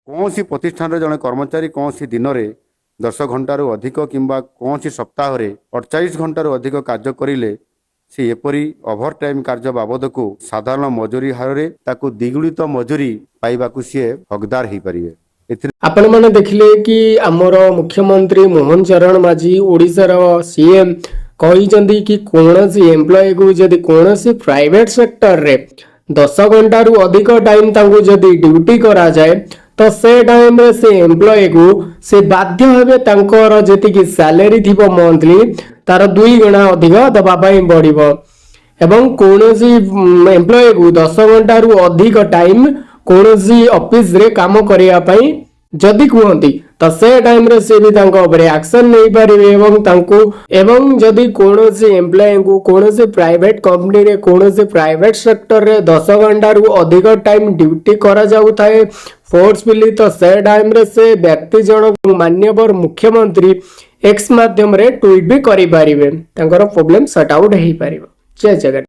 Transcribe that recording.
କୌଣସି ପ୍ରତିଷ୍ଠାନରେ ଜଣେ କର୍ମଚାରୀ କୌଣସି ଦିନରେ 10 ଘଣ୍ଟାରୁ ଅଧିକ କିମ୍ବା କୌଣସି ସପ୍ତାହରେ 48 ଘଣ୍ଟାରୁ ଅଧିକ କାର୍ଯ୍ୟ କରିଲେ, ସେ ଏପରି ଓଭର ଟାଇମ୍ କାର୍ଯ୍ୟ ବାବଦକୁ ସାଧାରଣ ମଜୁରୀ ହାରରେ ତାକୁ ଦ୍ୱିଗୁଣିତ ମଜୁରୀ ପାଇବାକୁ ସିଏ ହକଦାର ହେଇପାରିବେ। ଏଥିରେ ଆପଣମାନେ ଦେଖିଲେ କି ଆମର ମୁଖ୍ୟମନ୍ତ୍ରୀ ମୋହନ ଚରଣ ମାଝୀ, ଓଡ଼ିଶାର ସିଏମ୍ କହିଛନ୍ତି କି କୌଣସି ଏମ୍ପ୍ଲୟିକୁ ଯଦି କୌଣସି ପ୍ରାଇଭେଟ ସେକ୍ଟରରେ 10 ଘଣ୍ଟାରୁ ଅଧିକ ଟାଇମ୍ ତାଙ୍କୁ ଯଦି ଡ୍ୟୁଟି କରାଯାଏ, ତ ସେ ଟାଇମ୍ରେ ସେ ଏମ୍ପ୍ଲୟିକୁ ସେ ବାଧ୍ୟ ହେବେ ତାଙ୍କର ଯେତିକି ସାଲେରୀ ଥିବ ମନ୍ଥଲି, ତାର 2 ଗୁଣା ଅଧିକ ଦେବା ପାଇଁ ପଡ଼ିବ। ଏବଂ କୌଣସି ଏମ୍ପ୍ଲୟିକୁ 10 ଘଣ୍ଟାରୁ ଅଧିକ ଟାଇମ୍ କୌଣସି ଅଫିସରେ କାମ କରିବା ପାଇଁ ଯଦି କୁହନ୍ତି, ତ ସେ ଟାଇମରେ ସେ ବି ତାଙ୍କ ଉପରେ ଆକ୍ସନ ନେଇପାରିବେ ଏବଂ ତାଙ୍କୁ ଏବଂ ଯଦି କୌଣସି ଏମ୍ପ୍ଲୟିଙ୍କୁ କୌଣସି ପ୍ରାଇଭେଟ କମ୍ପାନୀରେ, କୌଣସି ପ୍ରାଇଭେଟ ସେକ୍ଟରରେ 10 ଘଣ୍ଟାରୁ ଅଧିକ ଟାଇମ୍ ଡ୍ୟୁଟି କରାଯାଉଥାଏ ଫୋର୍ସଫୁଲି, ତ ସେ ଟାଇମରେ ସେ ବ୍ୟକ୍ତି ଜଣକୁ ମାନ୍ୟବର ମୁଖ୍ୟମନ୍ତ୍ରୀ ଏକ୍ସ ମାଧ୍ୟମରେ ଟ୍ୱିଟ୍ ବି କରିପାରିବେ। ତାଙ୍କର ପ୍ରୋବ୍ଲେମ ସର୍ଟ ଆଉଟ୍ ହେଇପାରିବ। ଜୟ ଜଗନ୍ନାଥ।